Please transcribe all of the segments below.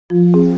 Thank you.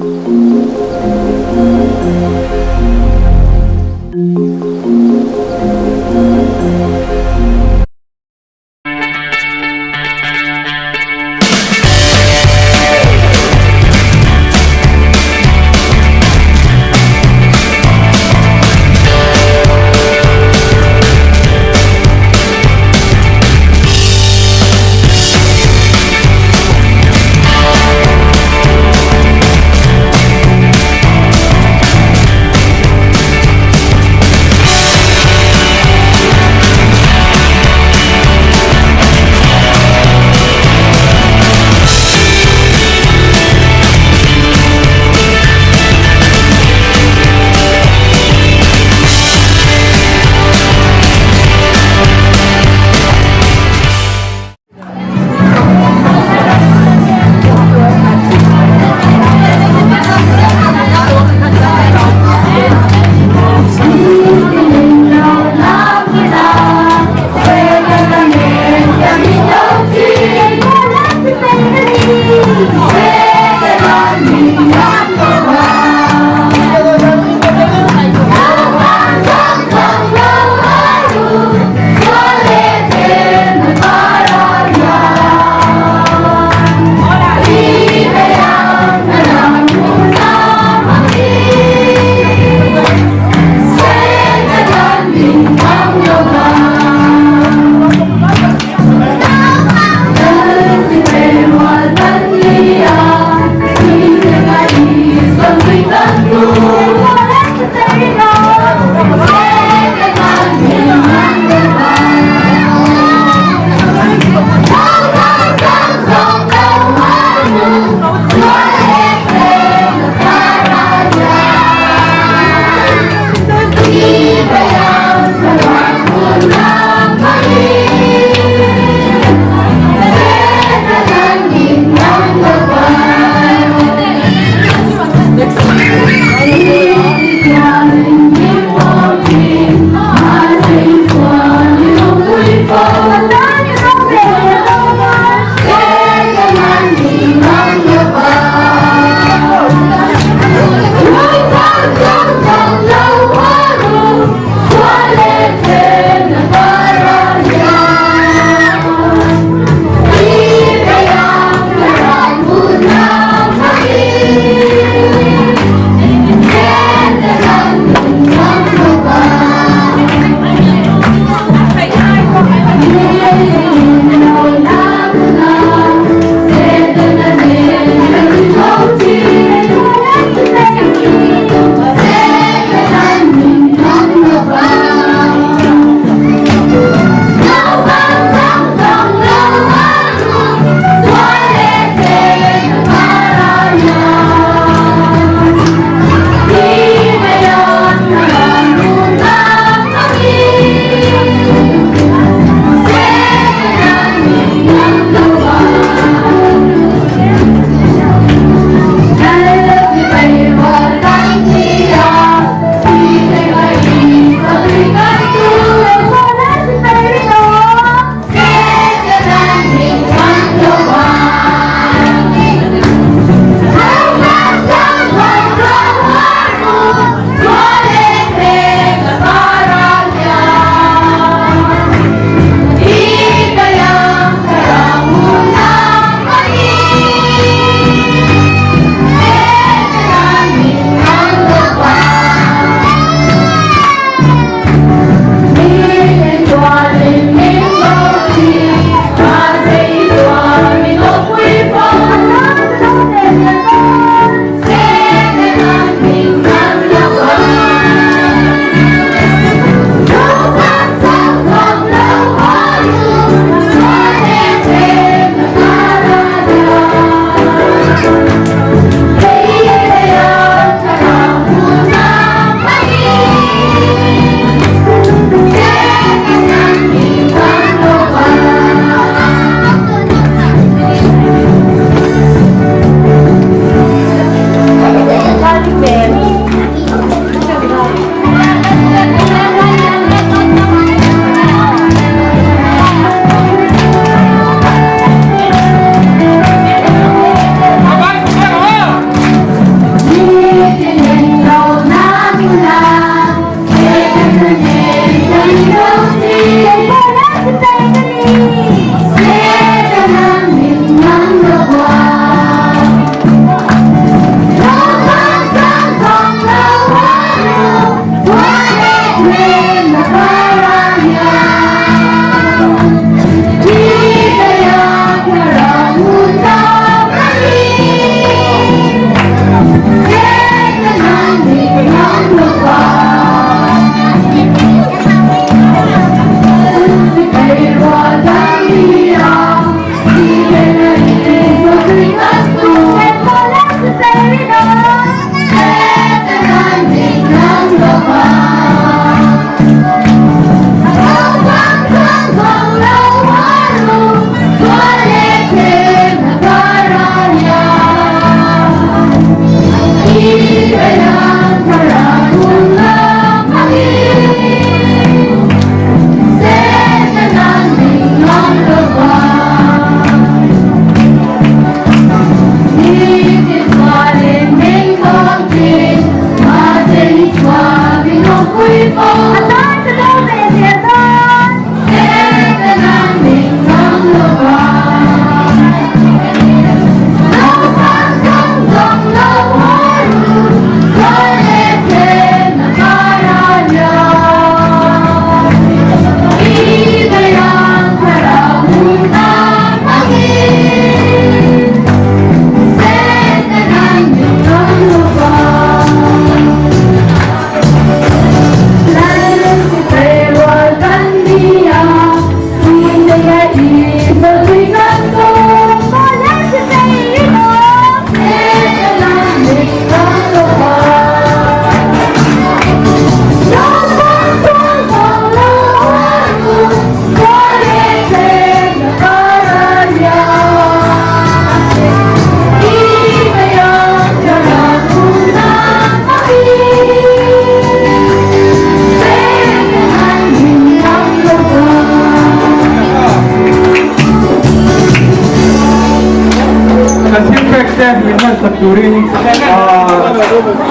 Kan thil pek te min hman sak turin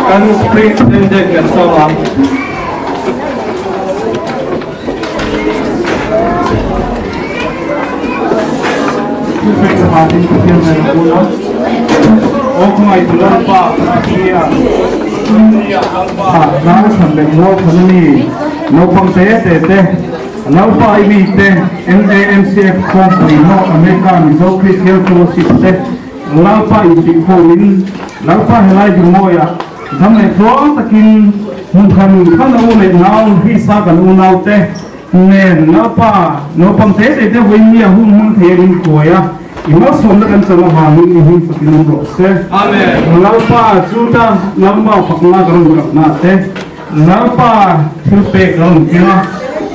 kan Superintendent kan sawm ang. Thil pek te hatin Pathian nen a bul a. Aw khawngaih tu Lalpa Pathian. Hnar chhan leh mual khan a ni. Naupang te te te. Lalpa i mite, NAMCF Khawmpui North America Mizo Christian Fellowship te Lalpa insuihkhawmin Lalpa helai Rimawiah dam leh tluang takin hmun khan khan a u leh nau Hrisa kan unau te nen Lalpa naupang te te te vawiin mi a hun hmang thei a in kuai a, i malsawmna kan chang avangin i hming fakin awm rawh se. Lalpa chu ta Lalma fakna ka rawn kapna te. Lalpa thil pek a rawn keng a,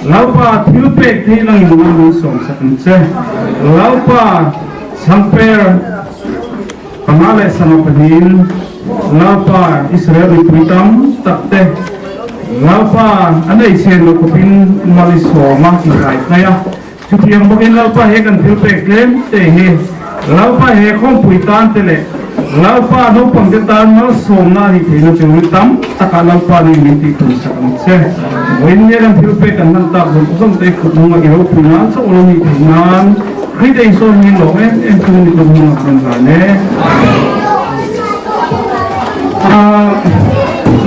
Lalpa thil pek te hi lang in nang min sawm sak ang che. Lalpa chhangper panga leh sanga pahnihin Lalpa Israel mipui tam tak te Lalpa an ei chhen lo khawpin mal i sawm a, i rai phai a. Chutiang bawkin Lalpa he kan thil pek tlem te hi Lalpa he khawmpui tan te leh Lalpa naupang te tan malsawmna a nih theihna turin tam takah Lalpa nih min tih tum sak ang che. Vawiin nia kan thil pek kan hman tak zawng zawng te kut hnunga i ropui nan chauh lo nih theih nan Krita Isua hming lawm em em chung ni kut hnungah kan zan e.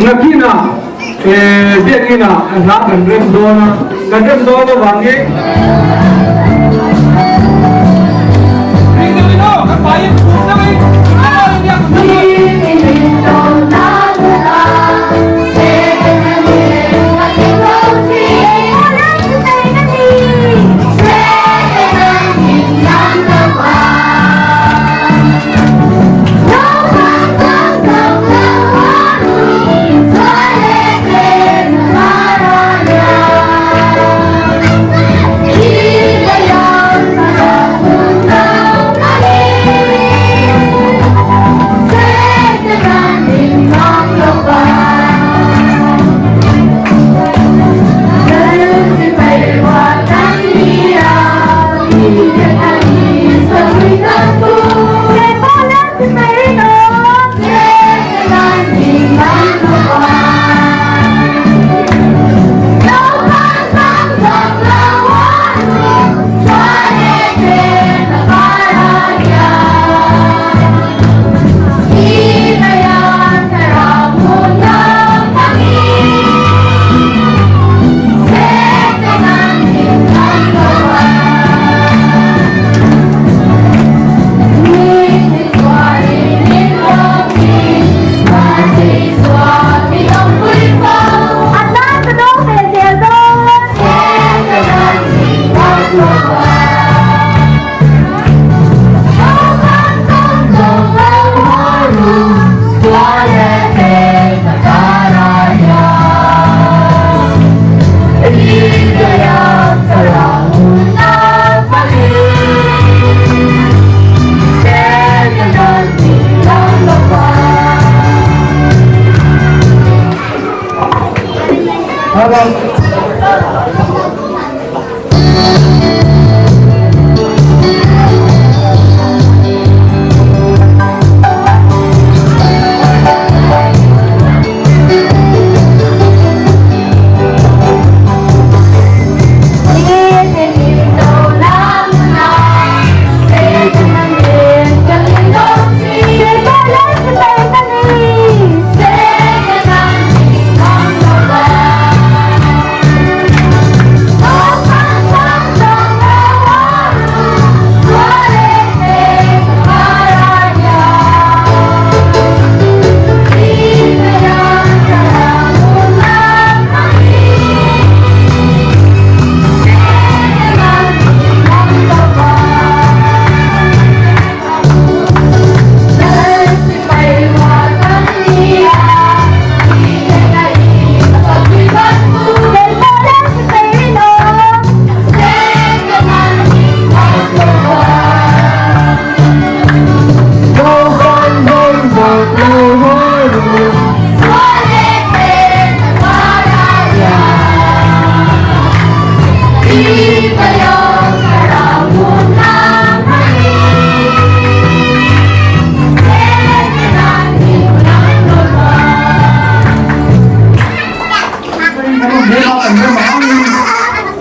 Nakinah Biakinn ah hla kan rem dawn a, kan rem dawn avangin.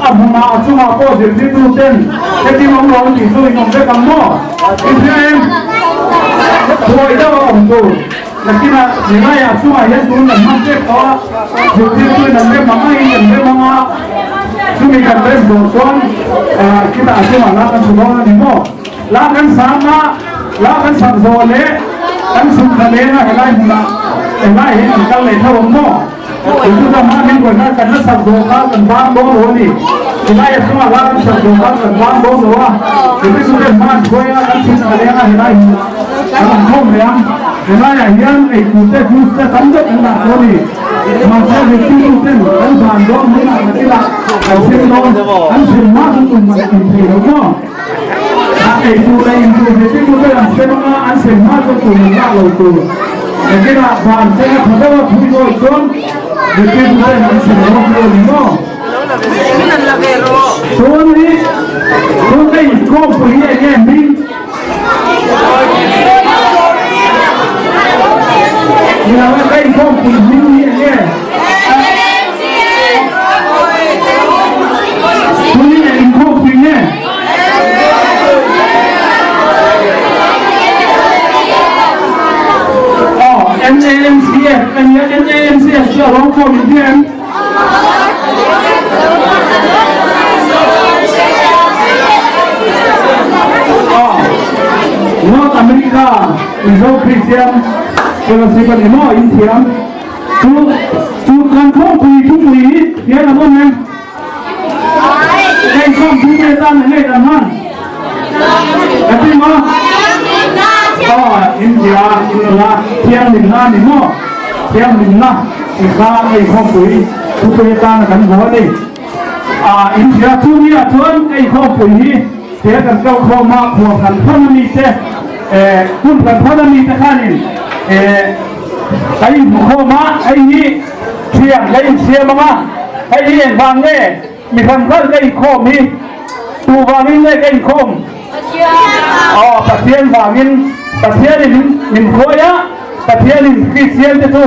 A hmunah a chungah pawh zirtirtu ten heti awm lo tih chu in awm vek ang maw? In hria em? Thuawih deuh a awm tur. Nakinah nilaiah chungah hian tun kan hman vek tawh a, zirtirtu in an rem ang angin kan rem ang a, chumi kan rem zawh chuan khitah a chungah la kan chhu dawn a ni maw? La kan sang a, la kan sak zawh leh kan chhuk thla leng a helai hmunah helai hian an kal leh tho ang maw? Chu chu hma min kuaina kan la sak zawh kha kan bang dawn lo a ni. Helai a chungah la kan sak zawh kha kan bang dawn lo a. Chu chu kan hma an hruai a, kan chhuk thla leng a helai hmunah kan awm khawm leh ang. Helaiah hian eitur te juice te tam deuh kan dah tawh a ni. Mahse zirtirtu ten kan ban dawn hunah nakinah kan sem dawn, an sem hma kan tum man in thei lo maw? A eitur leh intur zirtirtu ten an sem anga an sem hma chuan tum an lak lo tur. Nakinah ban cheng a tha deuh a phui dawi chuan zirtirtu ten an sem lo tur a ni maw? Chuan hi tun ka inkhawmpui hi enge hming? Nilo e ka inkhawmpui hming hi enge? Tun hi eng inkhawmpui nge? Aw NAMCF a nia NAMCF chu a rawng khawm in hria em? North America Mizo Christian Fellowship a ni maw in thiam chu chu kan khawmpui thupui hi hian an awm em? Hei khawmpui te tan enge kan hman? Ka ti maw? Aw India in nula thianghlimna a ni maw? Thianghlimna i kha hei khawmpui thupui atana kan hmu a ni. Ah India chungah chuan hei khawmpui hi he kan kal khawm a khual kan thawn a mi te eh hun kan thawn a mi te khanin eh kan inhmu khawm a hei hi thian ka insiam ang a hei hi engvang nge Mi hran hran ka inkhawm hi tu vangin nge ka inkhawm? Aw, Pathian vangin. Pathianin min hruai a, Pathianin Kristian te chu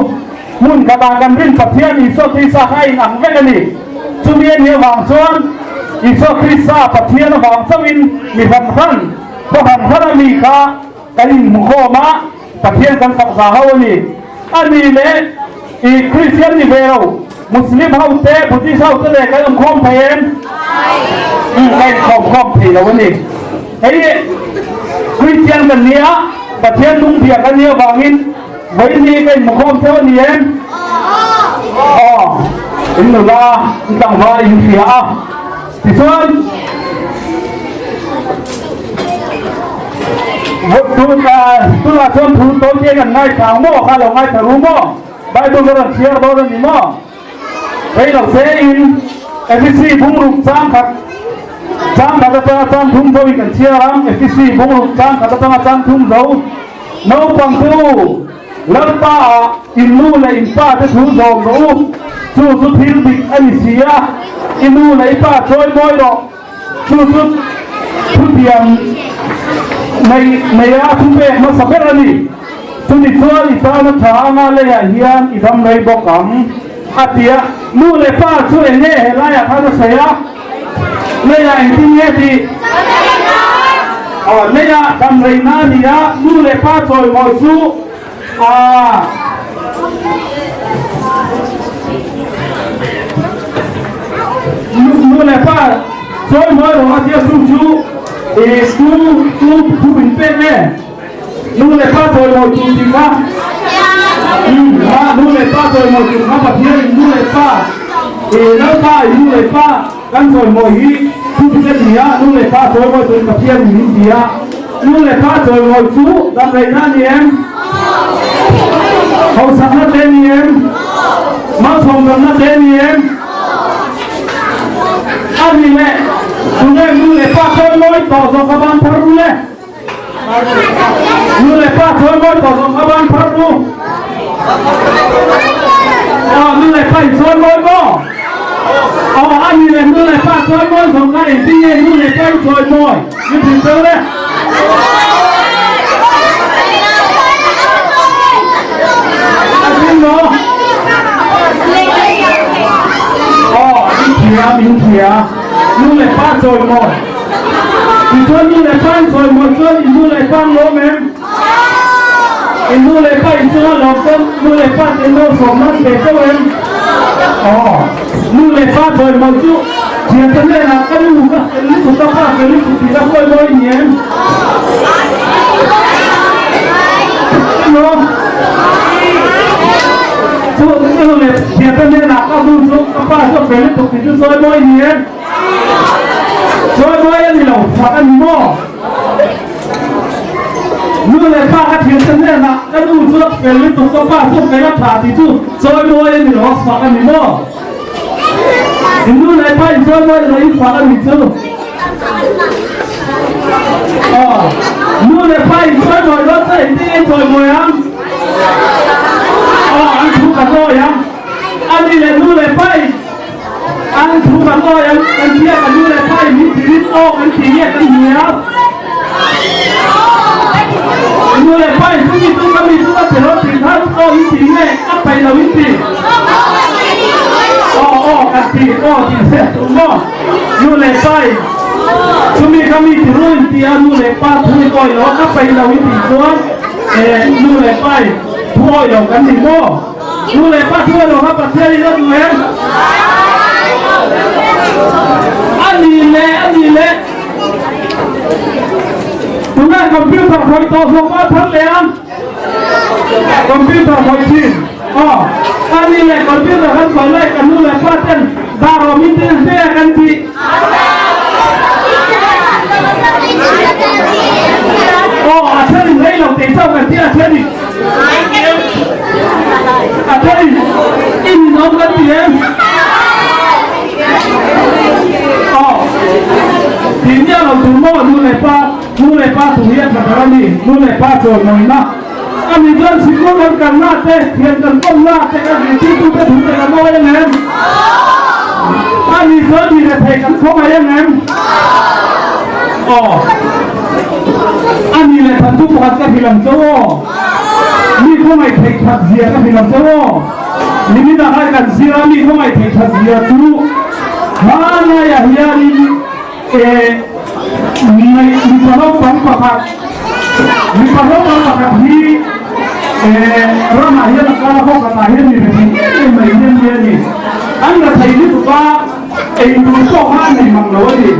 hmun khatah kan rin Pathian Isua Krista kha a inang vek a ni. Chumi a nih avang chuan Isua Krista Pathian avang chauhin mi hran hran, khaw hran hran a mi kha kan inhmukhawm a, Pathian kan fak za ho a ni. A ni leh i Kristian ni ve lo, Muslim ho te, Buddhist ho te leh kan awmkhawm thei em? Umm ka inkhawm khawm thei lo a ni. Hei Kristian kan ni a, Pathian lung bia kan nih avangin vawiin ka inhmukhawm theuh a ni em? Aw, in nula, in tlangval in hria a. Tichuan, tunah chuan thu tawi te kan ngaithla ang maw? Kha lo ngaithla ru maw? Bible ka rawn chhiar dawn a ni maw? Rei lo te in Efesi bungruk chang khat chang khat atanga chang thum zo in kan chhiar ang. Efesi bungruk chang khat atanga chang thum zo. Naupang te u, Lalpa ah in nu leh in pa te thu zawm rawh u. Chu chu thil dik a ni si a, i nu leh i pa chawi mawi rawh. Chu chu thutiam nei neia thupek hmasa ber a ni. Chumi chuan i tana tha anga leiah hian i dam rei bawk ang, a ti a. Nu leh pa chu eng nge he laiah khan a sawi a? Leiah engtin nge tih? Aw, leiah dam reina a ni a, nu leh pa chawimawi chu a. Nu leh pa chawimawi rawh a tia chu chu i tu tu thu min pek nge? Nu leh pa chawimawi tur tih kha nu leh pa chawimawi tur kha Pathian in nu leh pa Lalpa in nu leh pa kan chawimawi hi thu dik a ni a, nu leh pa chawimawi tur in Pathian in min ti a, nu leh pa chawimawi chu damreihna a ni em? Hausakna te a ni em? Malsawmdamna te a ni em? A ni leh, tunge nu leh pa chawimawi tawh zawk kha ban phar ru le? Nu leh pa chawi mawi tawh zawng kha ban phar u. Aw nu leh pa in chawi mawi maw? Aw a ni leh nu leh pa chawi mawi zawng kha engtin nge nu leh pa in chawi mawi? Min hrilh cheu le. A ding maw? Aw in thiam in thia nu leh pa chawi mawi. Tichuan nu leh pa in sawi mawi chuan in nu leh pa an lawm em? In nu leh pa in chunga lawm chuan nu leh pa te no sawm nan ve teuh em? Aw, nu leh pa sawi mawi chu thiante hnenah ka nu ka fel lutuk ka pa fel lutuk tih ka sawi mawi ni em? Emaw? Chu nu leh thiante hnenah ka nu chu ka pa chu a fel lutuk tih chu sawi mawi ni em? Chawimawi a ni lo, fak a ni maw? Nu leh pa ka thiam ta hnenah ka nu chu a fel lutuk, ka pa chu a fel a tha tih chu chawimawi a ni lo, a fak a ni maw? In nu leh pa in chawimawi lo in fak a ni chu. Aw, nu leh pa in chawimawi lo chuan engtin nge in chawimawi ang? Aw, an thu ka nawi ang. A ni leh nu leh pa in An thu kan awi ang kan tia kan nu leh pa in min ti rin awk an ti nge kan hmu a. Nu leh pa in chumi chu ka mi chu ka ti lo ti khan aw in ti nge a paih lo in ti. Aw aw kan ti aw ti se tu maw nu leh pa in chumi ka mi ti ru in ti a nu leh pa thu in awi lo a ka paih lo in ti chuan nu leh pa in thu awi lo kan ni maw. Nu leh pa thu alo kha Pathian in a duh em? A ni le, a ni le. Tunah computer khawih tawh zawk a thar leh ang. Computer khawih thin. Aw, a ni le computer kan khawih lai kan nu leh pa ten dar awm in tin hle a kan tih. Aw, a then in rei lo tei chauh kan tih a then in. A thei in awm kan ti em? Aw, tih miah lo tur maw nu leh pa, nu leh pa thu hi a tha ber a ni, nu leh pa chawimawi na a ni chuan sikul kan kalna te, thian kan kawmna te, kan zirtirtu te thu te kan awi ang em? A ni chuan mi rethei kan khawngaih ang em? Aw, a ni leh than chu pakhat ka hrilh ang chauh aw. Mi khawngaih theih that zia ka hrilh ang chauh aw. Nimin ah khan kan zir a, mi khawngaih theih that zia chu hmanlaiah hianin eh mipa naupang pakhat mipa naupang pakhat hi eh ramah hian a kal a, kawkhatah hian mi rethei em em mai hian mi a ni. An rethei lutuk a. Ei tur pawh kha a nei mang lo a ni.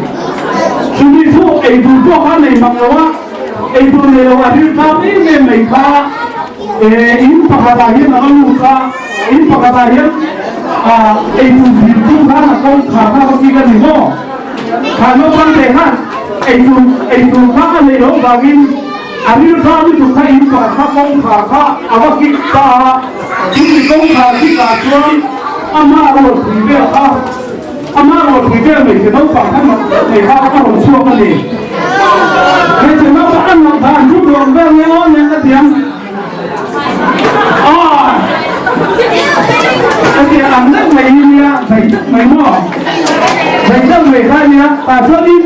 Chumi chu ei tur pawh kha a nei mang lo a, ei tur nei lo a rilṭam em em mai kha in pakhatah hian a va lut a, in pakhatah hian ei tur dil tum khan a kawngkhar kha va kik a ni maw? Kha naupang te khan ei tur ei tur kha a neih loh vangin a rilṭam lutuk kha in pakhat kha kawngkhar kha a va kik ta a, chumi kawngkhar kikah chuan Amah rawn pui vel kha, amah rawn pui vel hmeichhe naupang kha mak deuh mai kha a rawn chhuak a ni. Hmeichhe naupang a mak dan chu rawn vel nge aw nen ka tiang. Aw! Ka ti ang deuh mai. Tah chuanin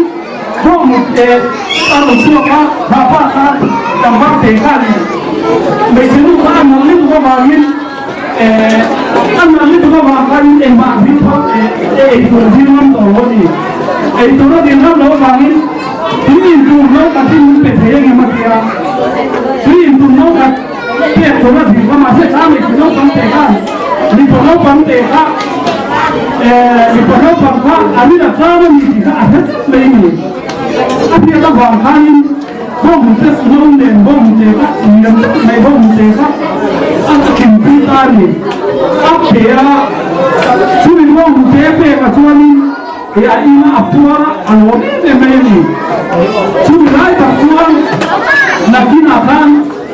bawnghnute a rawn chhuak a, kha pa kha tlangval te khanin hmeichhe nu kha a nalh lutuk avangin a nalh lutuk avang khanin engmah dil phak ei tur a dil ngam tawh lo a ni. Ei tur a dil ngam loh avangin tui in tur no khatin min pe thei engem a ti a, tui in tur no khat pek tur a dil kha mahse kha hmeichhe naupang te khan mipa naupang te kha mipa naupang kha a rin a tlang a ni tih kha a hre tlat mai a ni. A hriat avang khanin bawnghnute no nen bawnghnute kha lian tak mai bawnghnute kha a thinpui ta a ni. A pe a, chumi bawnghnute pekah chuanin He a ina a puar a, a lawm em em mai a ni. Chumi lai tak chuan nakinah khan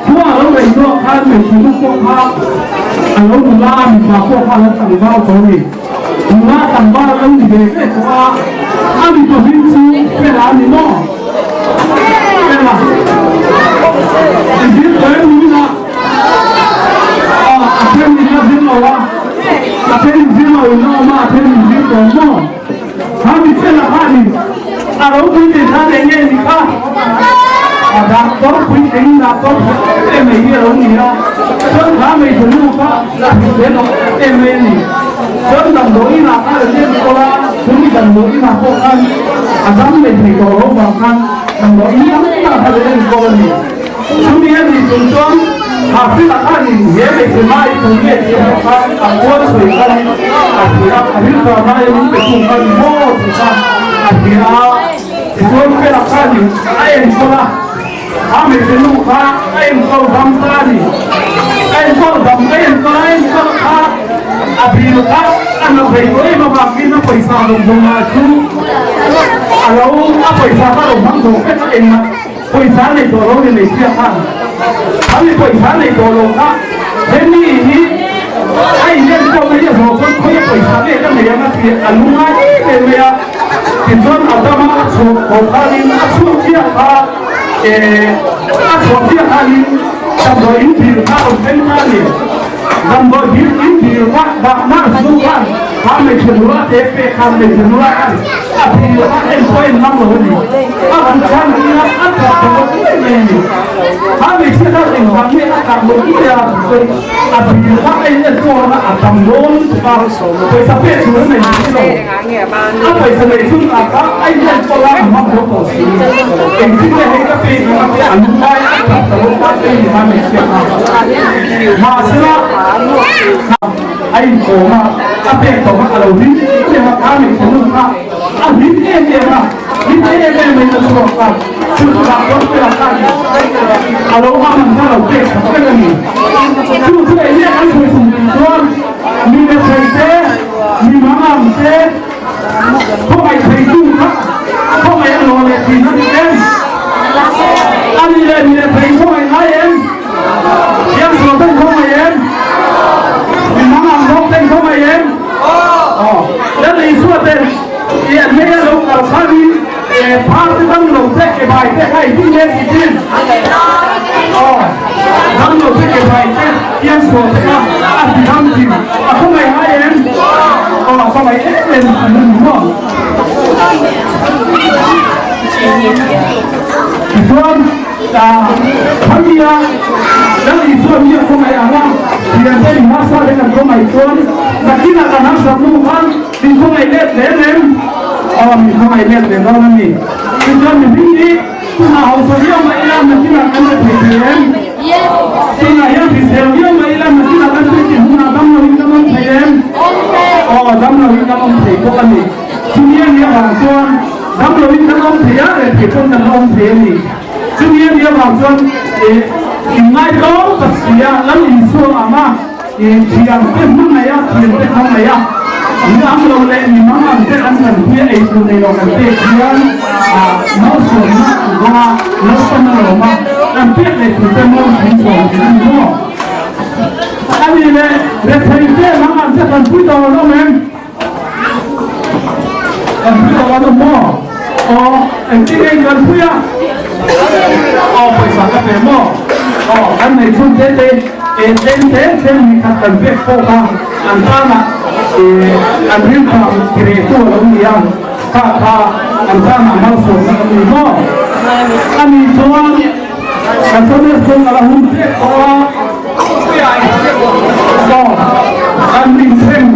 khua a lo rei zawk khan hmeichhe nu pawh kha a lo nula a, mipa pawh kha a lo tlangval tawh a ni. Nula tlangval a lo ni ve ve tawh a, a mipa hming chu Fela a ni maw? Fela. Engtin tawh em ni minah? A then in a zir lo a, a then in zir lo in a awm a, a then in zir tawh maw? Kha mi fela khanin a ropui tih khan eng nge ni kha? A doctor puitling, doctor tha em em mai hi a lo ni a, chuan kha hmeichhe nu kha a hrisel lo em em mai a ni. Chuan damdawi inah khan an enkawl a, chumi damdawi inah pawh khan a dam leh thei tawh lo vang khan damdawi in tam takah khan an enkawl a ni. Chumi a nih chung chuan Hafila khanin he hmeichhe mai tu nge tih erawh kha a kual sawi khan a hria a, a rilru mai a min pe tu kha ni maw tih kha a hria a. Tichuan Fela khanin a enkawl a, a hmeichhe nu kha a enkawl dam ta a ni. A enkawl dam, a enkawl a enkawl kha a bil kha a na thei tawh em avangin a pawisa rawn zawng ah chu a lo a pawisa kha a lo hmang zo vek a, engmah Pawisa nei tawh lo ni mai sia khan khami pawisa nei tawh lo kha hemi hi a inlen pawh mai a zawh chuan khawi a pawisa nge ka nei ang a ti a lungngai em em mai a tichuan Adama a chhuah tawh khanin a chhuak chiah kha eh a chhuah chiah khanin damdawi in dil kha a rawn thleng ta a ni damdawi dil in dil kha dah nurse nu khan kha hmeichhe nula te pek khan hmeichhe nula khan A thei a en pawh en ngam lo a ni. A han chhan hi a a kah ta lo ngei mai a ni. A hmeichhia khan engvang nge a kah loh ngei a tih chuan a thei kha a in en pawh a a tam dawn lutuk a, pawisa pek tur a nei si lo. A pawisa nei chhun ah kha a in en pawh a a hmang zo tawh si. Engtin nge hei ka pek ang a tia a lunglai a kah ta lo ta che a ni kha hmeichhia kha. Mahsela a inkawm a, a pek tawh kha a lo hlim em em a, kha hmeichhe nu kha a hlim em em a, hlim em em mai ta chhuak a, chu chutah chuan Fela khan a lo a man kha a lo pek sak vek a ni. Chu chu eng nge kan sawi tum tih chuan mi methei te, mi mangang te, khawngaih theitu kha khawngaih a hlawh leh thin a ni em? A ni leh mi methei khawngaih ngai em? Tiang sual ten khawngaih em? Mi mangang zawk ten khawngaih em? Aw, Lal Isua ten i an hmei a lo kal khanin e phar te dam lo te ke bai te kha engtin nge ti thin? Aw, dam lo te ke bai te tiang sual te kha a ti dam thin. A khawngaih ngai em? Aw, a khawngaih em em an ni maw? Tichuan, Khamia Lal Isua hi a khawngaih ang a, thiante in harsa te kan khawngaih chuan nakinah kan harsat hnu khan min khawngaih let hle reng. Aw, min khawngaih let ve dawn a ni. Tichuan mihring hi tunah hausa viau mah ila nakinah kan la thei thei em? Tunah hian hrisel viau mah ila nakinah kan tui tih hunah dam loin kan awm thei em? Aw, dam loin kan awm thei bawk a ni. Chumi a nih avang chuan dam loin kan awm thei a, rethei pawn kan la awm thei a ni. Chumi a nih avang chuan ih inngaidawng tak si a, Lal Isua ang a, ih thiam te hmangaih a, thiam te hmangaih a, mi ang lo leh mi mang ang te an kan pui a, ei tur nei lo kan pek hian ah malsawmna an dawng a, lalpan a lawm a, kan pek leh tur te maw min sawm thin a ni maw? A nih leh rethei te mang ang te kan pui tawh lo em? Kan pui tawh lo maw? Aw, engtin nge kan pui a? Aw, pawisa ka pe maw? Aw, kan nei chhun te te, e tlem te tlem hi khat kan pek pawh kha an tanah e an riltham ti reh tu a lo ni a. Kha kha an tan ah malsawmna a ni maw? A nih chuan kan Sunday School a la hun tep tawh a, aw kan inthen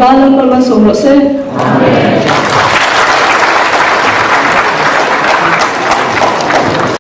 Fapa Lalpa malsawm rawh se.